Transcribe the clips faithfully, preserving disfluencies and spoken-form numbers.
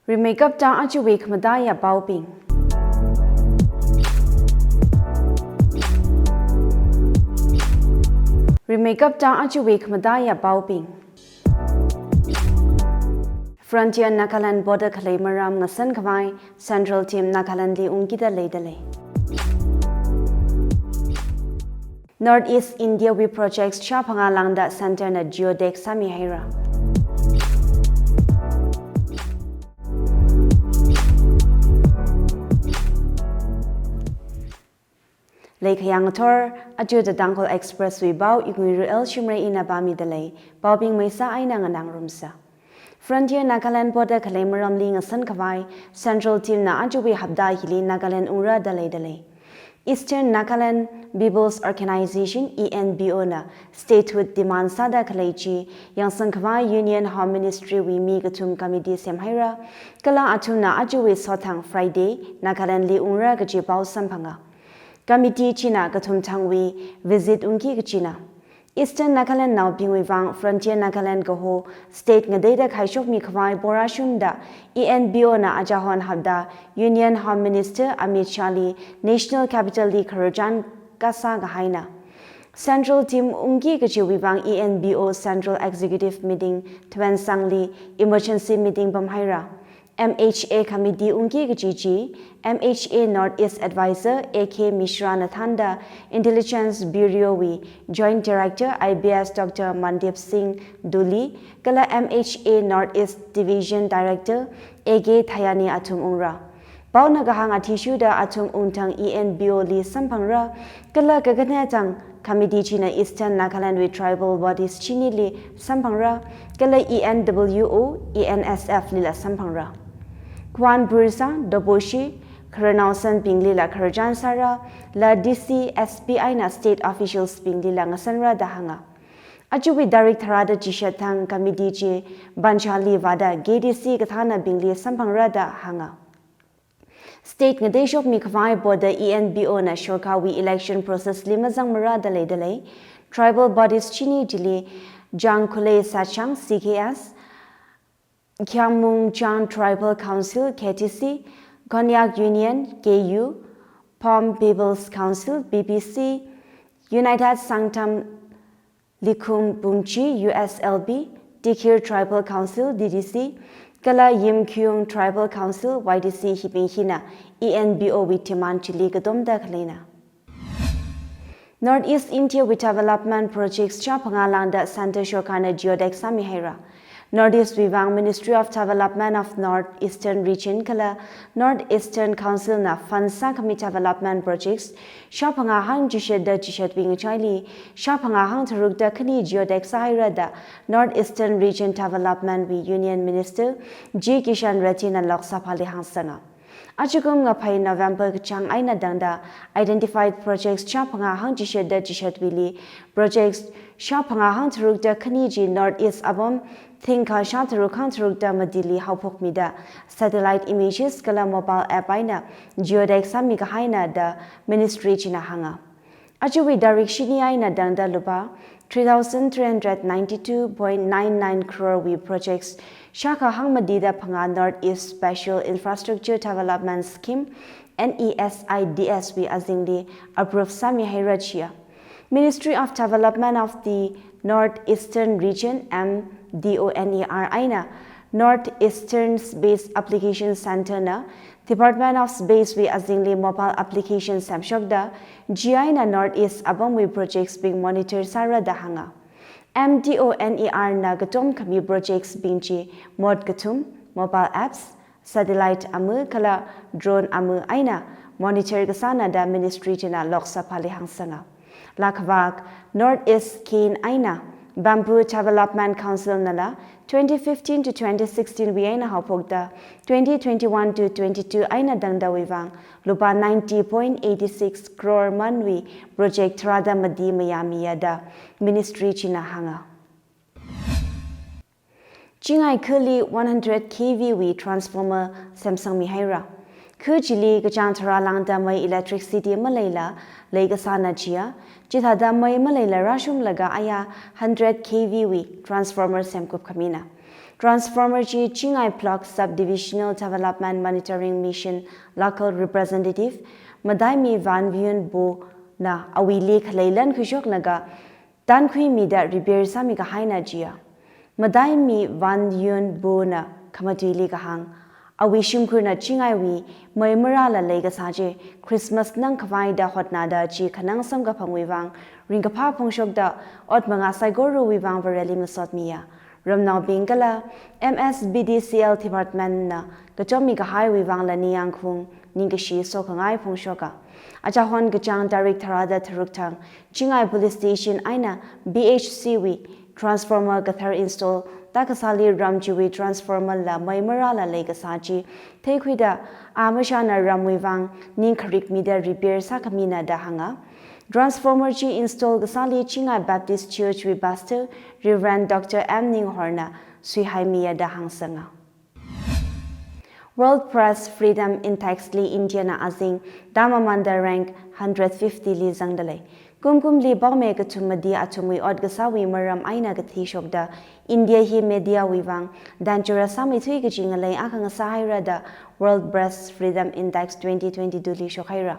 Rimeikapta ajawui khamataiya paobing. Rimeikapta ajawui khamataiya paobing. Frontier Nagaland border khalei maram ngasan khavai Central Team Nagaland li ungkida leidalei. North East India wui projects shāphangā lāngda Centre na geotag sāmihaira. Leikhayang ngathor, aja The Tangkhul Express wui pao Inguiru L Shimray ina pāmidalei, paobing maisa eina nganāngarumsa. Frontier Nagaland border khalei maramli ngasan khavai Central Team na ajawui hapta hili Nagaland ungra da leidalei. Eastern Nagaland People's Organization, E N P O na statehood demand sāda khalei chi yangsang khavai Union Home Ministry wui mi kathum committee semhaira, kala athumna ajawui sothang Friday Nagaland li ungra kaji pao samphanga. Committee china kathum thangwui visit ungki kajina. Eastern Nagaland naobingwui vang Frontier Nagaland kaho state ngateida khaishokmi khavai porashungda E N P O na ajahon hapta Union Home Minister Amit Shah li National Capital li khararchan kasā kahaina. Central Team ungki kajiwui vang E N P O Central Executive Meeting Tuensangli emergency meeting pamhaira. M H A committee ungki kaji chi, M H A North East Advisor A K Mishra na thānda Intelligence Bureau wui Joint Director I P S Doctor Mandeep Singh Dhuli, kala M H A North East Division Director A K Thayani athum ungra. Paona kahāng athishurda athum ungthang E N P O li samphangra, kala kakhanethang committee china Eastern Nagaland wui tribal bodies chinili samphangra, kala E N W O, E N S F lila samphangra. Khuan Bursa, Doboshi, khararnao sanbinglila khararchan sāra, la D C, S P eina state officials binglila ngasanra da hānga. Ajawui tarik tharāda chishat thang committee chi Banjali vāda K D C kathānabingli samphangra da hānga. State ngateishokmi khavai border E N P O na sorkarwui election process li mazangmara da leidalei. Tribal bodies chini chili Jangkhulei Sachang C K S, Khiamung Chang Tribal Council K T C, Konyak Union K U, Phom People's Council P P C, United Sangtam Likhum Pungchi U S L P, Tikir Tribal Council D T C, kala Yimkhiung Tribal Council Y T C hibing hina E N P O wui demand chili katomda khaleina. North East India wui development projects shāphangā lāngda Centre sorkarna geotag sāmihaira. North East wui vang Ministry of Development of North Eastern Region kala North Eastern Council na fund sākhami development projects shāphangā hangchishatda chishatwui ngachaili shāphangā hangtharukda khani geotag sāhaira da North Eastern Region Development wui Union Minister G Kishan Reddy na Lok Sabha li hāngsanga. Ajakum ngaphai November kachāng eina tangda identified projects shāphangā hangchishatda chishatwuili projects shāphangā hangtharukda khani chi North East apam thingkha shātharuk hangtharukda matili haophokmida satellite images kala mobile app eina geotag sāmi kahaina da Ministry china hānga. Ajawui tarik shini eina tangda lupā three thousand three hundred ninety-two point nine nine crore wui projects shākha hangmatida phangā North East Special Infrastructure Development Scheme, N E S I D S wui azingli approve sāmihaira chiya. Ministry of Development of the North Eastern Region, M D O N E R eina North Eastern Space Application Centre na Department of Space wui azingli mobile application semshokda, chi eina North East apamwui projects bing monitor sāra da hānga. M D O N E R na katomkhami projects bing chi mode kathum, mobile apps, satellite ama kala drone ama eina monitor kasāna da Ministry china Lok Sabha li hāngsanga. Lakhavak North East Kane eina Bamboo Development Council nala twenty fifteen to twenty sixteen wui eina haophokda twenty twenty-one to twenty-two eina tangdawui vang lupā ninety point eight six crore manwui project tharāda mati mayāmiya da Ministry china hānga. Chingai khali one hundred K V wui transformer semsangmihaira. Kha chili kachāng tharā lāngda mai electricity maleila leikasāna chiya, chithāda mai maleila rāshunglaga aya hundred K V wui transformer semkup khamina. Transformer chi Chingai Block Subdivisional Development Monitoring Mission Local Representative Madaimi Vanviyun Buna awuili khalei lan khuishoklaga tankhuimida repair sāmi kahaina jiya. Madaimi Vanviyun Buna khamatuili kahāng, awui shimkhurna Chingaiwui mei marāla leikasā chi Christmas nang khavaida hotnada chi khanang samkaphangwui vang ringkaphā phongshokda ot mangā saikorawui vang Vareli masotmiya. Ramnaobing kala M S B D C L department na kachommi kahaiwui vangla ningyāng khaung ningkashi sokhangai phongshoka. Achahon kachāng tarik tharāda tharuk thang Chingai Police Station eina B H C wui transformer kathar install tākasāli ram chiwui transformer la mei marāla leikasā chi theikhuida a mashana ramwui vang ning kharikmida repair sākhamina da hānga. Transformer chi install kasāli Chingai Baptist Church wui Pastor Reverend Doctor M Ninghorna suihaimiya da hāngsanga. World Press Freedom Index li India na azing tamamānda rank hundred fifty li zangdalei. Kumkumli paomei kathum mati athumwui ot kasāwui maram eina kathi shokda India hi media wui vang dangerous sāmeithui kaji ngalei akha ngasāhaira da World Press Freedom Index twenty twenty-two li shokhaira.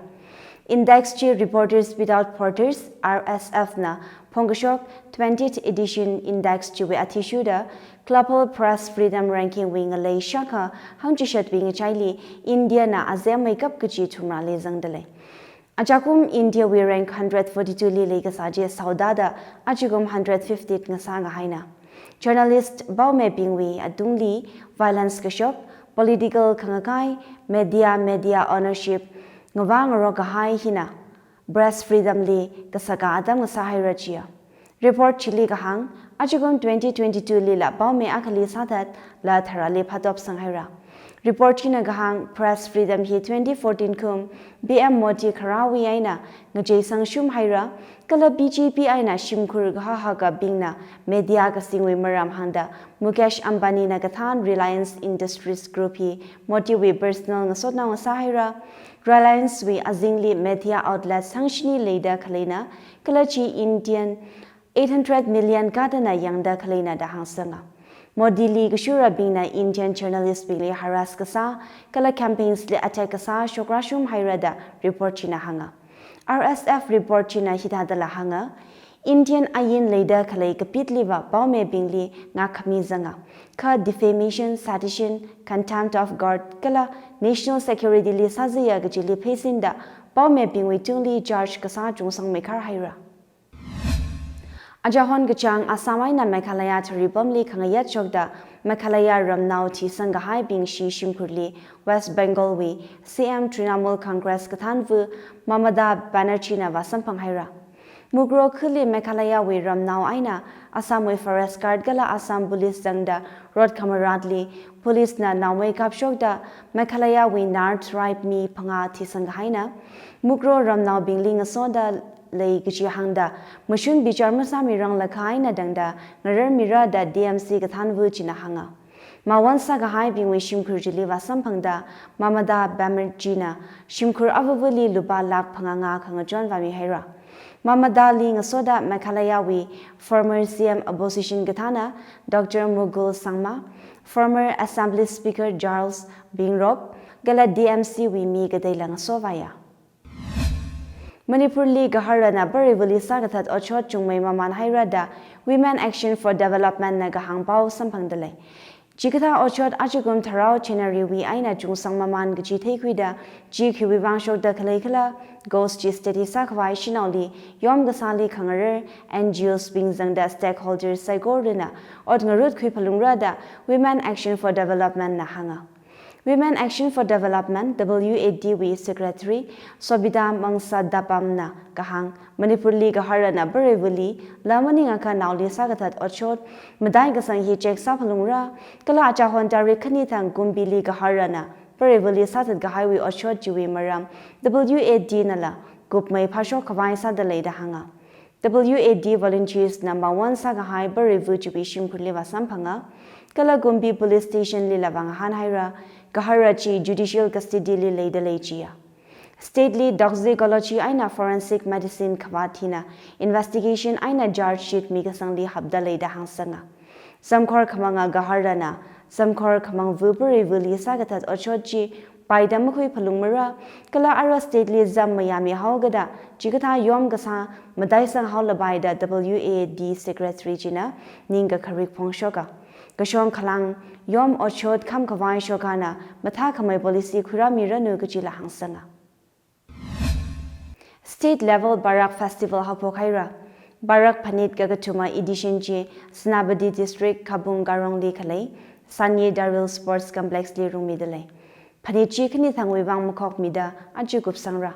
Index chi Reporters Without Borders, R S F na phongkashok twentieth edition index chiwui athishurda global press freedom ranking wui ngalei shākha hangchishatwui ngachaili India na azem meikap kaji thumrāli zangdalei. Achakum India wui rank hundred forty-two li leikasā chi saudada achakum hundred fifty ngasā ngahaina. Journalist paomeibingwui atungli violence kashok, political khangakai, media, media ownership ngavā ngarok kahai hina press freedom li kasaka atam ngasāhaira jiya. Report chili kahāng, achakum twenty twenty-two lila paomei akhali sāthatla tharāli phatop sanghaira. Report china kahāng press freedom hi twenty fourteen kum P M Modi kharāwui eina ngacheisang shumhaira, kala B J P eina shimkhur kahahakabingna media kasingwui maram hāngda Mukesh Ambani na kathān Reliance Industries Group hi Modi wui personal ngasotnao ngasāhaira. Reliance wui azingli media outlet sangshini leida khaleina, kala chi Indian eight hundred million kathāna yangda khaleina da hāngsanga. Modi li kashurabingna Indian journalist bingli harass kasā, kala campaigns li attack kasā shokra shumhaira da report china hānga. R S F report china hithādala hānga, Indian ain leida khalei kapitliva paomeibingli ngākhami zanga. Kha defamation, sedition, contempt of court, kala national security li sāzaya kajili pheisinda paomeibingwui tungli charge kasā chungsang meikharhaira. Achahon kachāng Assam eina Meghalaya tharipamli khangayat shokda Meghalaya ramnao thisang kahaibing shi shimkhurli West Bengal wui C M Trinamool Congress kathānva Mamata Banerjee na vāsamphanghaira. Mukroh khali Meghalaya wui ramnao eina Assam wui forest guard kala Assam police zangda road khamaratli police na naomei kapshokda Meghalaya wui Nar tribe mi phangā thisang kahaina. Mukroh ramnaobingli ngasoda lei kaji hāngda mashun bichar masāmiranglakha eina tangda ngararmira da T M C kathānva china hānga. Mawon sākahaibingwui shimkhur chili vāsamphangda Mamata Banerjee na shimkhur avavali lupā lakh phangā ngā khangachon vāmihaira. Mamata li ngasoda Meghalaya wui former C M opposition kathāna Doctor Mukul Sangma, former Assembly Speaker Charles Phingrope, kala T M C wui mi kateila ngasovāya. Manipur li gaharana pareivali sākathat otshot chungmei mamānhaira da Women Action for Development na kahāng pao samphangdalei. Chikathā otshot achakum tharao January wui eina chungsang mamān kaji theikhuida, chi khiwui vang shokda khalei khala, ghost chi study sākhavai shanaoli yom kasāli khangarar N G Os bing zangda stakeholders saikorana ot ngarut khuiphalungra da Women Action for Development na hānga. Women Action for Development, W A D wui Secretary Sobhita Mangsadapam na kahāng, Manipur li gaharana pareivali la maningakha naoli sākathat otshot matai kasang hi check sāphalungra, kala achahon tarik khani thang Kumbili gaharana pareivali sāthat kahaiwui otshot chiwui maram W A D nala kupmei phāshok khavai sādalei da hānga. W A D volunteers na mawon sākahai pareiva chiwui shimkhurli vāsamphanga, kala Kumbi Police Station lila vāngahānhaira, gahara chi judicial custody li leidalei jiya. State li toxicology eina forensic medicine khavāt hina investigation eina charge sheet mikasangli hapdalei da hāngsanga. Zamkhor khamanga gaharana, zamkhor khamang vupuri vuli sākathat otshot chi paida makhui phalungmara, kala ara state li zam mayāmi haokada, chikathā yom kasā mataisang haolapai da W A D Secretary china ningkakharik phongshoka. Kashong khalang yom otshot kham khavai shokhana, mathākhamei policy khuirāmiranu kachila hāngsanga. State level Barak Festival haophok haira. Barak phanit kakathuma edition chi Senapati District Khabung Garongli khalei Sanye Darul Sports Complex li rungmidalei. Phanit chi khanithangwui vang makhokmida aja kupsangra.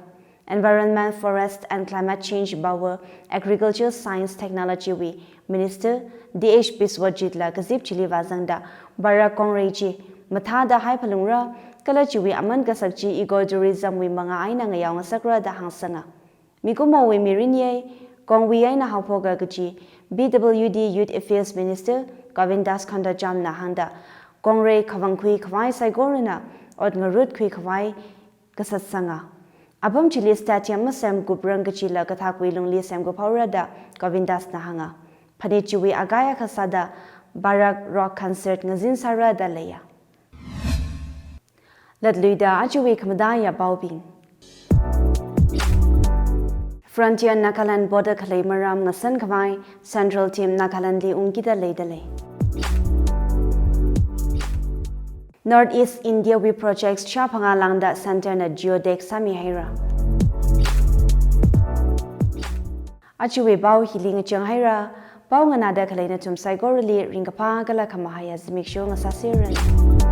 Environment, Forest and Climate Change Power Agriculture Science Technology wui Minister D H Biswajit la kazip chili vāzangda Barak kongrei chi mathāda haiphalungra, kala chiwui aman kasak chi ecotourism wui mangā eina ngayao ngasakra da hāngsanga. Mikumowui mirin yei, kongwui eina haophoka kachi P W D Youth Affairs Minister Govindas Khandacham na hāngda, kongrei khavangkhui khavai saikorana ot ngarutkhui khavai kasatsanga. Apam chili stadium masemkuprang kachila kathākwui lungli semkup haora da Govindas na hānga. Phanit chiwui akai akha sāda Barak Rock Concert ngazinsāra da leiya. Latluida ajawui khamataiya paobing. Frontier Nagaland border khalei maram ngasan khavai Central Team Nagaland li ungkida leidalei. North East India wui projects shāphangā lāngda Centre na geotag sāmi haira. Ajawui pao hili ngachang haira, pao nganāda khalei nathum saikorali ringkaphā kala khamahaiya zimiksho ngasāseranu.